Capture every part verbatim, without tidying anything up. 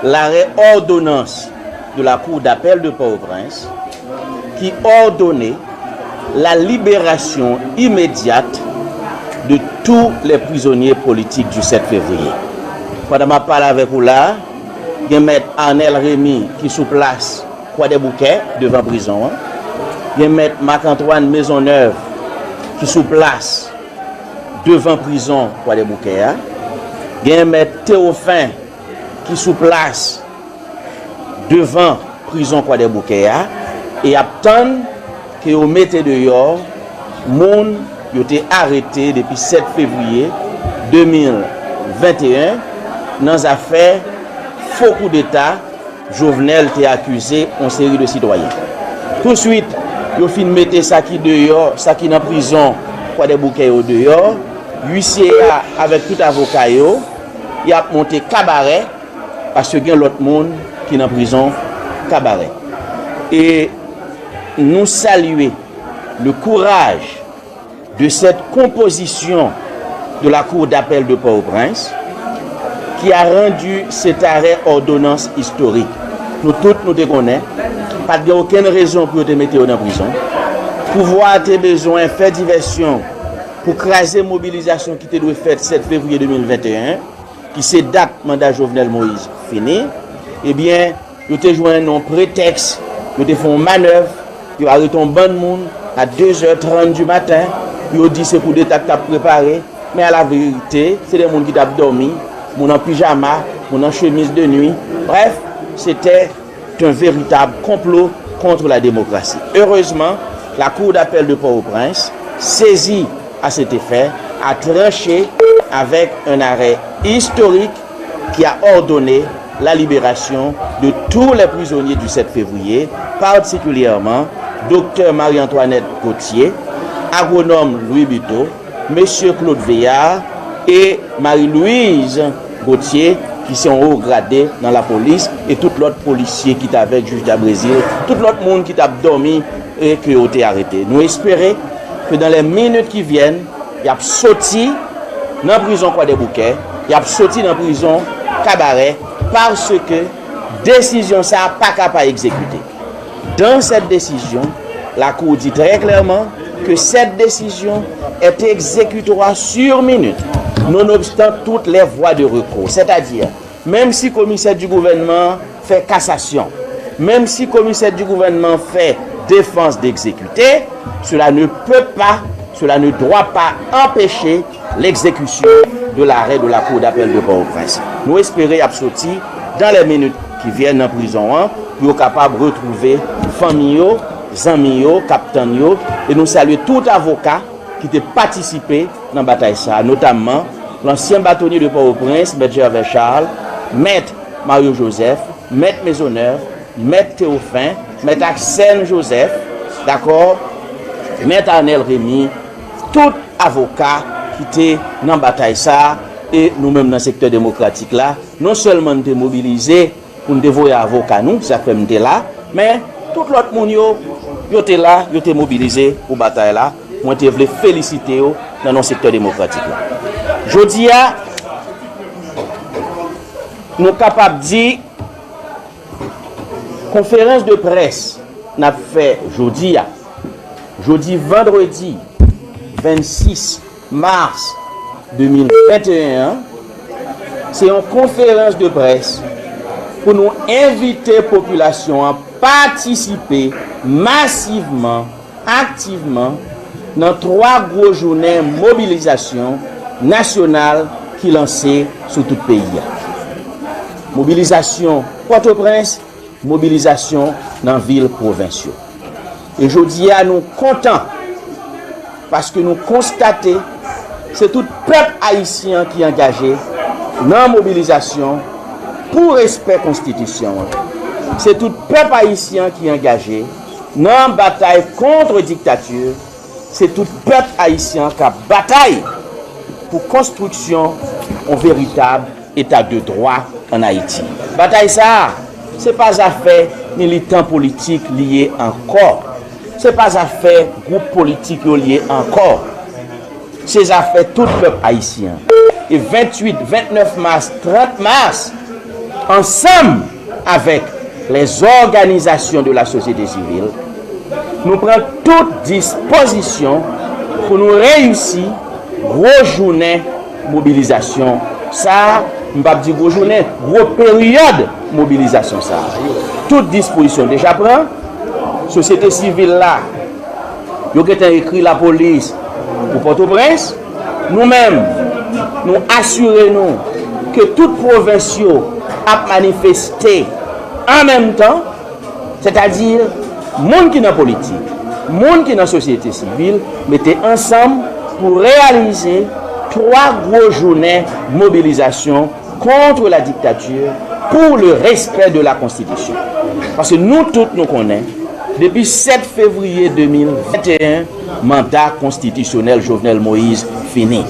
L'arrêt ordonnance de la Cour d'appel de Port-au-Prince qui ordonnait la libération immédiate de tous les prisonniers politiques du sept février. Pandan m ap pale avèk ou la, gen mèt Arnel Remy ki sou plas Kwadèboukè, devan prizon an. Gen mèt Marc Antoine Maisonneuve ki sou plas devan prizon Kwadèboukè a. Gen mèt Théophin ki sou plas devan prizon Kwadèboukè a, e y ap tann ke yo mete deyò moun yo te arete depi sèt fevriye de mil venteyen nan zafè fo koudeta Jovenel te akize yon seri de sitwayen. Touswit, yo fin mete sa ki deyò, sa ki nan prizon Kwadèboukè yo deyò, uisye a avèk tout avoka yo, y ap monte kabarè, paske gen lòt moun ki nan prizon kabarè. E nou salye le courage de cette composition de la Cour d'appel de Port-au-Prince qui a rendu cet arrêt ordonnance historique. Nou tout nou te konnen, pa t gen okenn rezon pou yo te mete yo nan prizon. Pouvwa a te bezwen fè divèsyon pou kraze mobilizasyon ki te dwe fèt sèt fevriye de mil venteyen, ki se dat manda Jovenel Moïse fini, ebyen, yo te jwenn yon pretèks, yo te fè yon manèv, yo arete yon bann moun a de zè trant di maten, yo di se koudeta k t ap prepare, men a la verite, se de moun ki t ap dòmi, moun an pijama, moun an chemiz de nwi. Bref, se te un véritable complot contre la démocratie. Heureusement, la Cour d'appel de Port-au-Prince, saisie à cet effet, a tranché avec un arrêt historique qui a ordonné la libération de tous les prisonniers du sept février, particulièrement Dr Marie-Antoinette Gauthier, agronome Louis Buteau, Mesye Claude Veillard e Marie-Louise Gauthier, ki se yon wo grade nan lapolis, e tout lòt polisye ki t avèk jij Dabrezil, tout lòt moun ki t ap dòmi e ke yo te arete. Nou espere ke dans les minutes qui viennent, y ap soti nan prizon Kwadèboukè, y ap soti nan prizon Kabarè, paske desizyon sa a pa ka pa egzekite. Dans cette décision, la Cour dit très clairement que cette décision est exécutoire sur minute, nonobstan toutes les voies de recours. C'est-à-dire, même si commissaire du gouvernement fait cassation, même si commissaire du gouvernement fait défense d'exécuter, cela ne peut pas, cela ne doit pas empêcher l'exécution de l'arrêt de la Cour d'appel de Port-au-Prince. Nou espere y ap soti dans les minutes qui viennent nan prizon an pou yo kapab retwouve fanmi yo, zanmi yo k ap tann yo. E nou salye tout avoka ki te patisipe nan batay sa a, notamman lansyen batonye de Port-au-Prince, Mèt Gervais Charles, Mèt Mario Joseph, Mèt Maisonneuve, Mèt Théophin, Mèt Axène Joseph, dakò, Mèt Arnel Remy, tout avoka ki te nan batay sa a, e nou menm nan sektè demokratik la, non sèlman n te mobilize pou n te voye avoka nou, sa k fè m te la, men tout lòt moun yo, yo te la, yo te mobilize pou batay la. Mwen te vle felisite yo nan non sektè demokratik la. Jodi a, nou kapab di, konferans de près n ap fè jodi a, jodi vandredi vennsis mas de mil venteyen an, se yon konferans de près pou nou envite popilasyon an patisipe masivman, aktivman, nan twa gwo jounen mobilizasyon nasyonal ki lanse sou tout peyi a. Mobilizasyon Pòtoprens, mobilizasyon nan vil pwovens yo. E jodi a, nou kontan paske nou konstate se tout pèp ayisyen an ki angaje nan mobilizasyon pou respè konstitisyon an. Se tout pèp ayisyen an ki angaje nan batay kont diktati. Se tout pèp ayisyen an k ap batay pou konstriksyon yon veritab eta de dwa ann Ayiti. Batay sa a, se pa zafè militan politik li ye ankò. Se pa zafè gwoup politik yo li ye ankò. Se zafè tout pèp ayisyen an. E venntuit, vennèf mas, trant mas, Ansanm avèk lèzòganizasyon de la sosyete sivil, nou pran tout dispozisyon pou nou reyisi gwo jounen mobilizasyon sa a. M p ap di gwo jounen, gwo peryòd mobilizasyon sa a. Tout dispozisyon deja pran. Sosyete sivil la, yo gentan ekri lapolis pou Pòtoprens. Nou menm, nou asire nou ke tout pwovens yo ap manifeste an menm tan, sètadi moun ki nan politik, moun ki nan sosyete sivil mete ansanm pou reyalize twa gwo jounen mobilizasyon contre la dictature, pour le respect de la Constitution. Paske nou tout nou konnen, depi sèt fevriye de mil venteyen, manda konstitisyonèl Jovenel Moïse fini.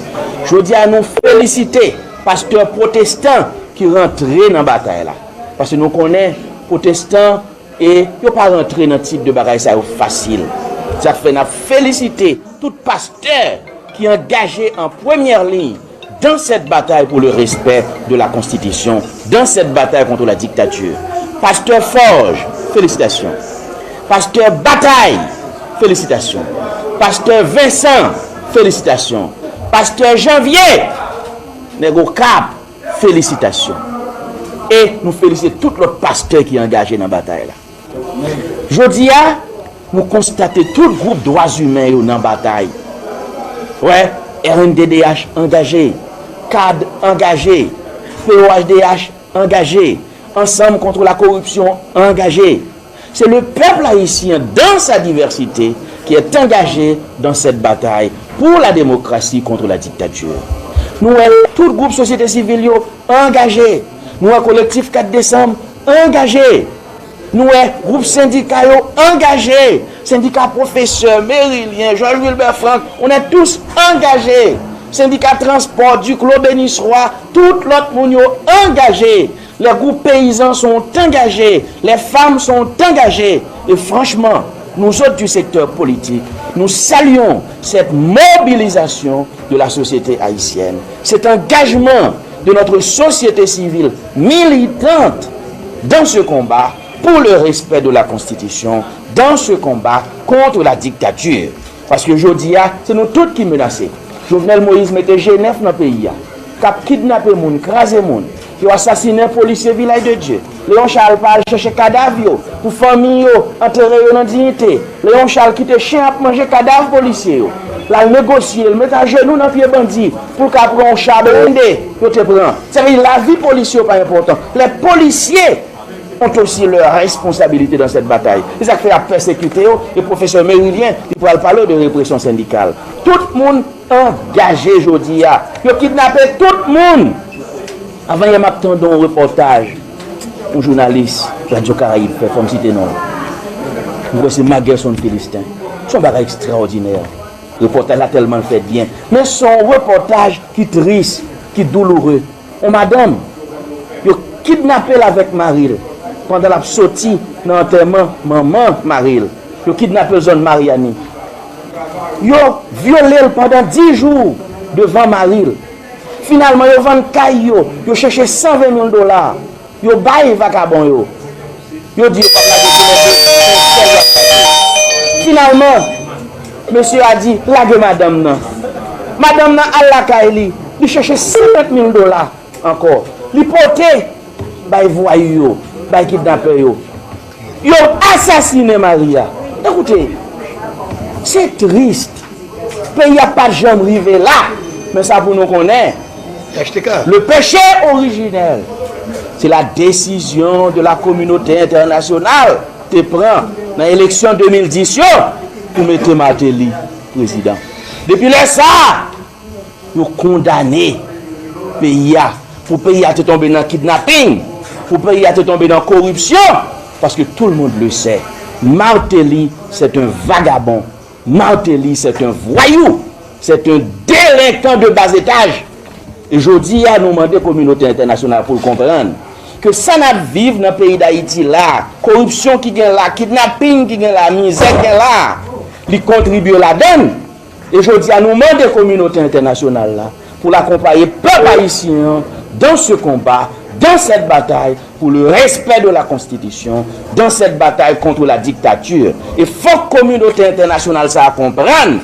Jodi a, nou felisite pastè pwotestan ki rantre nan batay la. Paske nou konnen pwotestan, e yo pa rantre nan tip de bagay sa yo fasil. Sa k fè n ap felisite tout pastè ki angaje an premyè liy dans cette bataille pour le respect de la Constitution, dans cette bataille contre la dictature. Pastè Forge, felisitasyon. Pastè Batay, felisitasyon. Pastè Vincent, felisitasyon. Pastè Janvier, nèg Okap, felisitasyon. E nou felisite tout lòt pastè ki angaje nan batay la. Jodi a, nou konstate tout gwoup dwa imen yo nan batay. Wè, R N D D H angaje, kad angaje, P O H D H angaje, Ensemble contre la corruption angaje. C'est le peuple haïtien dans sa diversité qui est engagé dans cette bataille pour la démocratie contre la dictature. Nou wè tout gwoup sosyete sivil yo angaje. Nou wè kolektif kat desanm angaje. Nou wè gwoup sendika yo angaje. Sendika pwofesè, merilyen, Georges Wilbert Franck, on est tous engagés. Sendika transpò, Duclos, Beniswa, tout lòt moun yo angaje. Les groupes paysans sont engagés. Les femmes sont engagées. Et franchement, nous autres du secteur politique, nous saluons cette mobilisation de la société haïtienne, cet engagement de notre société civile militante dans ce combat pour le respect de la Constitution, dans ce combat contre la dictature. Paske jodi a, se nou tout ki menase. Jovenel Moïse mete G nèf nan peyi a, k ap kidnape moun, kraze moun. Yo asasinen polisye Vilaj de Dye. Léon Charles pa al chèche kadav yo pou fanmi yo antere yo nan diyite. Léon Charles kite chen ap manje kadav polisye yo. L al negosye, l met ajenou nan pye bandi pou l ka pran yon cha blende yo te pran. Sa vle di lavi polisye yo pa enpòtan. Les policiers ont aussi leur responsabilité dans cette bataille. Se sa k fè y ap pèsekite yo, e pwofesè Merilyen, li pral pale de represyon sendikal. Tout moun angaje jodi a. Yo kidnape tout moun. Avan yè, m ap tande yon repòtaj yon jounalis Radyo Karayib fè, fò m site non l. M kwè se Magerson Philistin. Se yon bagay ekstraòdinè. Repòtaj la tèlman l fèt byen. Men se yon repòtaj ki tris, ki douloure. Yon madanm, yo kidnape l avèk mari l pandan l ap soti nan antèman manman mari l. Yo kidnape l zòn Maryani. Yo vyole l pandan dis jou devan mari l. Finalman, yo vann kay yo, yo chèche san ven mil dola. Yo bay vakabon yo. Yo di yo p ap lage pou lòt de, se yon sèl y ap lage. Finalman, mesye a di, "Lage madanm nan." Madanm nan al lakay li, li chèche senkant mil dola ankò. Li pote bay vwayou yo, bay kidnapè yo. Yo asasinen mari a. Ekoute, se tris. Peyi a pa t janm rive la. Men sa pou nou konnen, H T K. Le péché originel, c'est la décision de la communauté internationale te pran nan eleksyon de mil dis yo pou mete Martelly prezidan. Depi lè sa a, yo kondane peyi a, pou peyi a te tonbe nan kidnaping, pou peyi a te tonbe nan koripsyon, paske tout le monde le sait, Martelly, c'est un vagabond. Martelly, c'est un voyou, c'est un délinquant de bas étage. E jodi a, nou mande kominote entènasyonal pou l konprann ke sa n ap viv nan peyi Dayiti la, koripsyon ki gen la, kidnaping ki gen la, mizè ki gen la, li kontribye ladan l. E jodi a, nou mande kominote entènasyonal la pou l akonpaye pèp ayisyen an dans ce combat, dans cette bataille, pour le respect de la Constitution dans cette bataille contre la dictature. E fòk kominote entènasyonal sa a konprann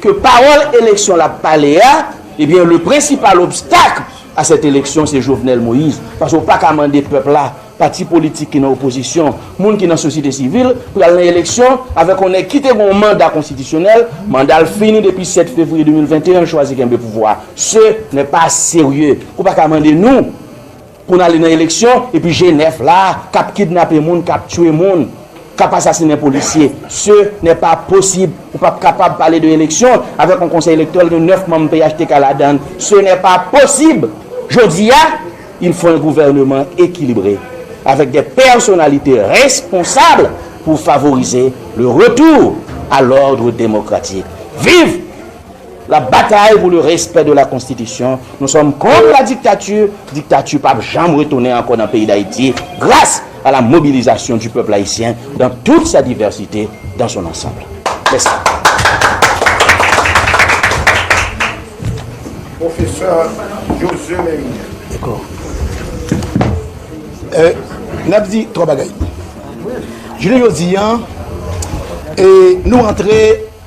ke pawòl eleksyon l ap pale a, ebyen, le principal obstacle à cette élection, se Jovenel Moïse. Paske w pa ka mande pèp la, pati politik ki nan opozisyon, moun ki nan sosyete sivil, pou y al nan eleksyon avèk yon nèg ki te gen yon manda konstitisyonèl, manda l fini depi sèt fevriye de mil venteyen, l chwazi kenbe pouvwa. Ce n'est pas sérieux. Ou pa ka mande nou pou n ale nan eleksyon, epi G nèf la, k ap kidnape moun, k ap tchwe moun, k ap asasinen polisye. Ce n'est pas possible. Ou p ap kapab pale de eleksyon avèk yon konsèy elektoral gen nèf manm P H T K ladan l. Ce n'est pas possible. Jodi a, il faut un gouvernement équilibré, avec des personnalités responsables pour favoriser le retour à l'ordre démocratique. Vive la bataille pour le respect de la Constitution. Nous sommes contre la dictature. Dictature p ap janm retounen ankò nan peyi Dayiti, grâce à la mobilisation du peuple haïtien dans toute sa diversité, dans son ensemble. Mèsi. Pwofesè Josué Mérignac. Dakò. Euh, n ap di twa bagay. Jounen jodi a, e nou antre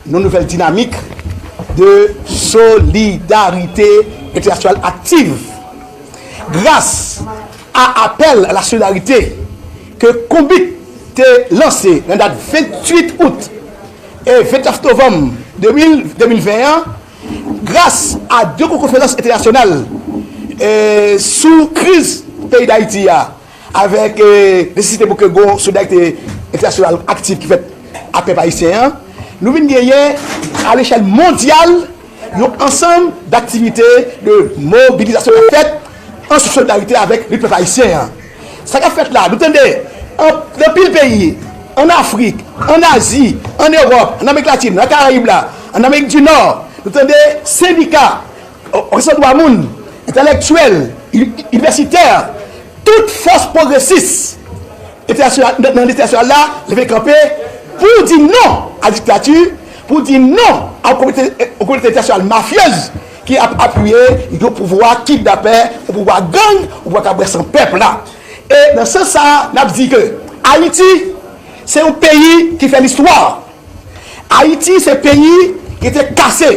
nan nouvèl dinamik de solidarite entènasyonal aktiv. Gras a apèl a la solidarite ke Konbit te lanse nan dat venntuit out e vennèf novanm de mil, de mil ven an, gras a de gwo konferans entènasyonal e sou kriz peyi Dayiti a, avèk e nesesite pou ke gon solidarite entènasyonal aktif ki fèt ak pèp ayisyen an, nou vin genyen a lechèl mondyal yon ansanm daktivite de mobilizasyon k ap fèt an solidarite avèk lit pèp ayisyen an. Sa k ap fèt la, nou tande an anpil peyi, ann Afrik, ann Azi, ann Ewòp, ann Amerik Latin, nan Karayib la, ann Amerik di Nò, nou tande sendika, òganizasyon dwa moun, entèlektyèl, inivèsitè, tout fòs pwogresis entènasyonal, nan entènasyonal la, leve kanpe pou di non a diktati, pou di non a yon kominote entènasyonal mafyez ki ap apiye yon pouvwa kidnapè, yon pouvwa gang, yon pouvwa k ap bwè san pèp la. E nan sans sa a, n ap di ke Ayiti se yon peyi ki fè listwa. Ayiti se peyi ki te kase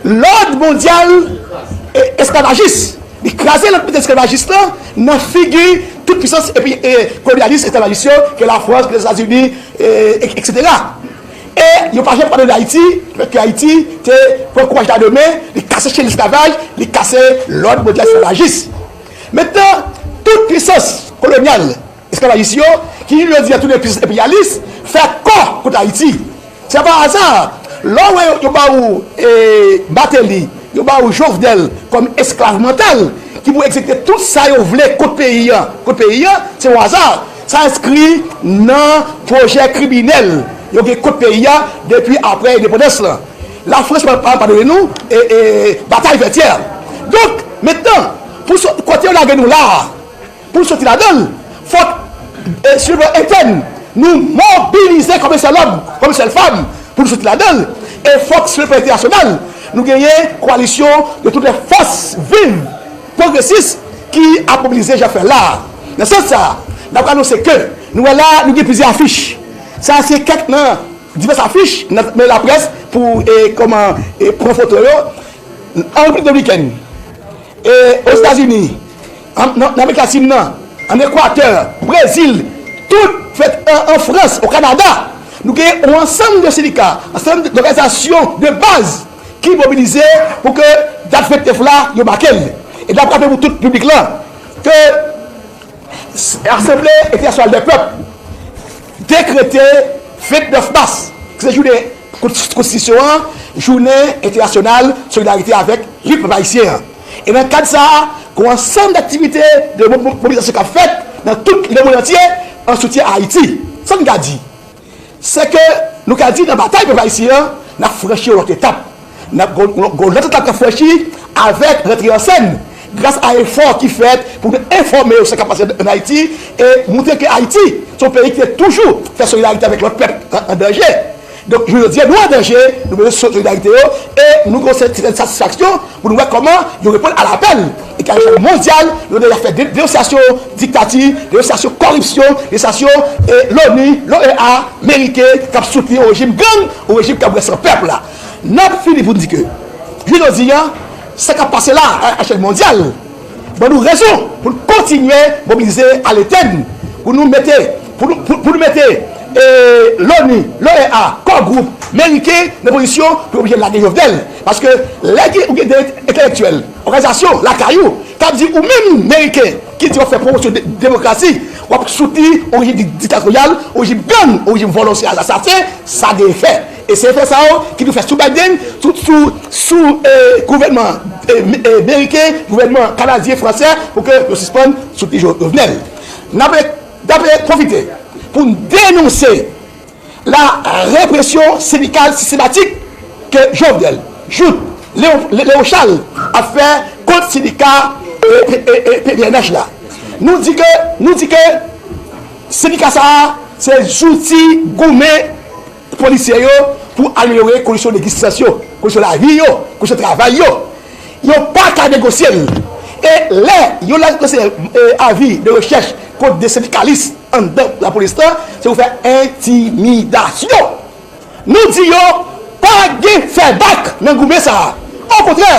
lòd mondyal e esklavajis. Li kraze lòd mondyal esklavajis lan nan figi tout pisans epi e kolonyalis esklavajis yo ke Lafrans, ke Lèzetazini, e, e, etsetera. E yo pa janm padone Ayiti, lefètke Ayiti te pran kouraj la de men, li kase chèn esklavaj, li kase lòd mondyal esklavajis. Mentnan, tout pisans kolonyal esklavajis yo, ki jodi a tounen plis enperyalis, fè kò kont Ayiti. Se pa aza, lè w wè yo ba ou e, Martelly, yo ba ou Jovenel kòm esklav mantal, ki pou egzekite tout sa yo vle kont peyi a, kont peyi a, se yon aza. Sa enskri nan pwojè kriminèl yo gen kont peyi a depi apre endepandans lan. Lafrans pa pa padone nou e, e batay Vètyè. Donk, mentnan, pou sot kote yo lage nou la a, pou n soti ladan l, fòk e, sou le plan entèn, nou mobilize kòm yon sèl òm, kòm yon sèl fanm pou n soti ladan l. E fòk sou le plan entènasyonal, nou genyen koalisyon de tout lè fòs viv pwogresis ki ap mobilize jan fè la a. Nan sans sa a, n ap anonse ke nou wè la a, nou gen plizyè afich. Sa a se kèk nan divès afich nan men laprès pou e, kòman e, pran foto yo. An Repiblik Dominikèn, e Ozetazini, an, nan, nan Amerik Latin nan, an Ekwatè, Brezil, tout fèt an, an Frans, o Kanada. Nou gen yon ansanm de sendika, ansanm de òganizasyon de baz ki mobilize pou ke dat vennèf la, yo make l. E n ap raple pou tout piblik lan ke Asanble Entènasyonal dè Pèp dekrete vennèf mas, ki se jounen Konstitisyon an, jounen entènasyonal solidarite avèk lit pèp ayisyen an. E nan kad sa a, gen yon ansanm daktivite de mo- mobilizasyon k ap fèt nan tout lemonn antye an soutyen a Ayiti. Sa n ka di? Se ke nou ka di nan batay pèp ayisyen an, n ap franchi yon lòt etap. N ap gon gon lòt etap k ap franchi avèk rantre an sèn gras a efò ki fèt pou nou enfòme yo sa k ap pase ann Ayiti e moutre ke Ayiti se yon peyi ki te toujou fè solidarite avèk lòt pèp an, an danje. Donk, jodi a, nou an danje, nou bezwen solidarite yo e nou gen yon sèten satisfaksyon pou nou wè kòman yo reponn a lapèl e Ka echèl mondyal, yo deja fè de- denonsyasyon diktati, denonsyasyon kòripsyon, denonsyasyon eh, loni, l'OEA, Meriken k ap soutni yon rejim gang, yon rejim k ap ranse pèp la. N ap fini pou n di ke, jodi a, sa k ap pase la a echèl mondyal, ban nou rezon pou n kontinye mobilize a letenn, pou nou mete, pou nou, pou, pou nou mete eh, loni, l'OEA, Core Group, Meriken nan pozisyon pou yo oblije lage Jovenel. Paske lè gen, ou gen de entelektyèl, òganizasyon, lakay ou, k ap di ou menm Meriken ki di w ap fè pwomosyon de- demokrasi, w ap soutni yon rejim di- diktatoryal, yon rejim gang, yon rejim vòlò, se asasen, sa gen efè. E se efè sa yo ki nou fè sou Biden, sou, sou, sou eh, gouvènman eh, me- eh, Meriken, gouvènman Kanadyen, Fransè, pou ke yo sispann soutni Jo- Jovenel. N ap, n ap pwofite pou n denonse la represyon sendikal sistematik ke Jovenel, Jouthe, Léon, Léon Charles ap fè kont sendika eh, eh, eh, P P N H la. Nou di ke, nou di ke sendika sa a se zouti goumen polisye yo pou amelyore kondisyon degzistans yo, kondisyon lavi yo, kondisyon travay yo. Yo pa ka negosye l. E lè yo lage konseye eh, avi de rechèch kont de sendikalis anndan lapolis lan, se pou fè entimidasyon. Nou di yo pa gen fè bak nan goumen sa a. Okontrè,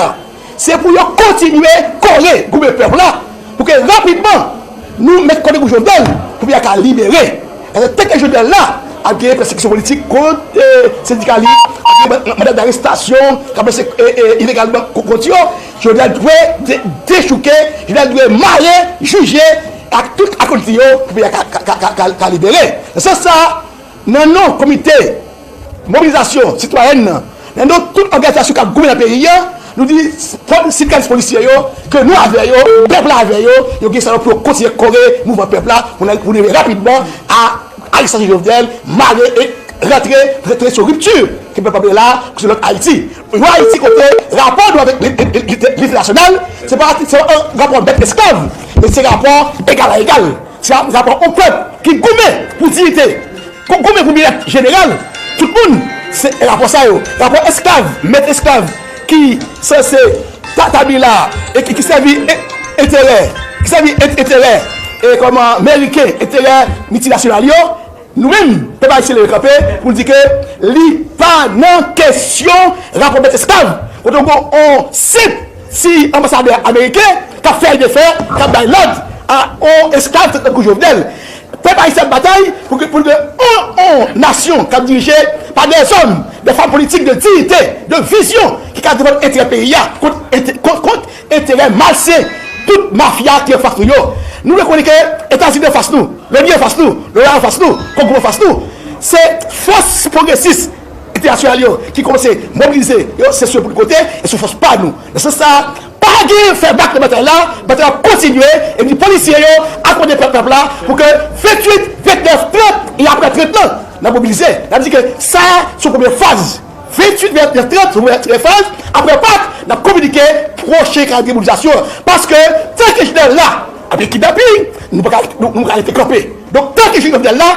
se pou yo kontinye kole goumen pèp la pou ke rapidman nou met kò nan kou Jovenel pou peyi a ka libere. Paske tanke Jovenel la, ap gen pèsekisyon politik kont eh, sendikalis, ap gen manda darestasyon k ap lanse eh, eh, ilegalman ko- kont yo. Jovenel dwe de- dechouke, Jovenel dwe mare, jije ak tout akolit li yo pou peyi a ka, ka, ka, ka, ka, ka libere. Nan sans sa, nan non komite mobilizasyon sitwayèn nan, nan non tout òganizasyon k ap goumen nan peyi a, nou di sendikalis polisye yo ke nou avè yo, pèp la avè yo, yo gen sa yo pou yo kontinye kore mouvman pèp la pou n pou n rive rapidman a arestasyon Jovenel, mare e rantre, rantre sou ripti ke pèp la ap la, sou lòt Ayiti. Yon Ayiti kote rapò nou avèk li- li- li- li- lentènasyonal, se pa se yon rapò mèt esklav, men se rapò egal a egal. Se yon rapò yon pèp ki goumen pou diyite, ki goumen pou byennèt jeneral tout moun. Se rapò sa yo, rapò esklav, mèt esklav ki sanse ta- tabli la e ki, ki sèvi e- enterè, ki sèvi e- enterè e kòman Meriken, enterè miltinasyonal yo. Nou menm, pèp ayisyen leve kanpe pou l di ke li pa nan kesyon rapò mèt esklav. Kote w gen yon senp ti anbasadè ameriken k ap fè e defè, k ap bay lòd a yon esklav tankou Jovenel. Pèp ayisyen ap batay pou ke, pou ke yon, yon nasyon k ap dirije pa de zòm, de fanm politik de diyite, de vizyon, ki ka defann enterè peyi a kont ente- kont, kont enterè malsen tout mafya ki anfas nou yo. Nou rekonèt ke Etazini anfas nou, loni anfas nou, l'OEA anfas nou, Core Group anfas nou. Se fòs pwogresis entènasyonal yo ki kòmanse mobilize yo, se sou yo pou n konte, e sou fòs pa nou. Nan sans sa, pa gen fè bak nan batay la, batay la ap kontinye, epi polisye yo akòde pèp, pèp la pou ke venntuit, vennèf, trant e apre trant lan, n ap mobilize. N ap di ke sa, se yon premye faz. Venntuit, vennèf, trant, se yon premye faz. Apre Pak, n ap kominike pwochen kalandriye mobilizasyon an. Paske, tanke Jovenel la, ap gen kidnaping, nou pa ka, nou, nou pa ka rete kanpe. Donk, tanke Jovenel la,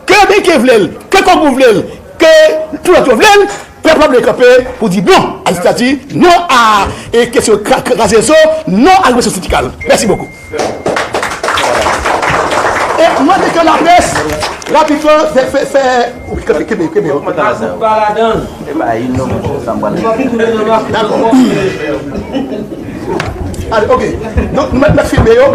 ke Meriken vle l, ke Core Group vle l, ke tout lòt yo vle l, pèp la dwe kanpe pou di non a diktati, non a e kesyon kra- kraze zo, non a represyon sendikal. Mèsi bokou. E mwen mande ke laprès rapidman fè, fè, fè, kenbe, kenbe, kenbe. Dakò. Ale, ok. Donk, nou mèt, mèt filme yo.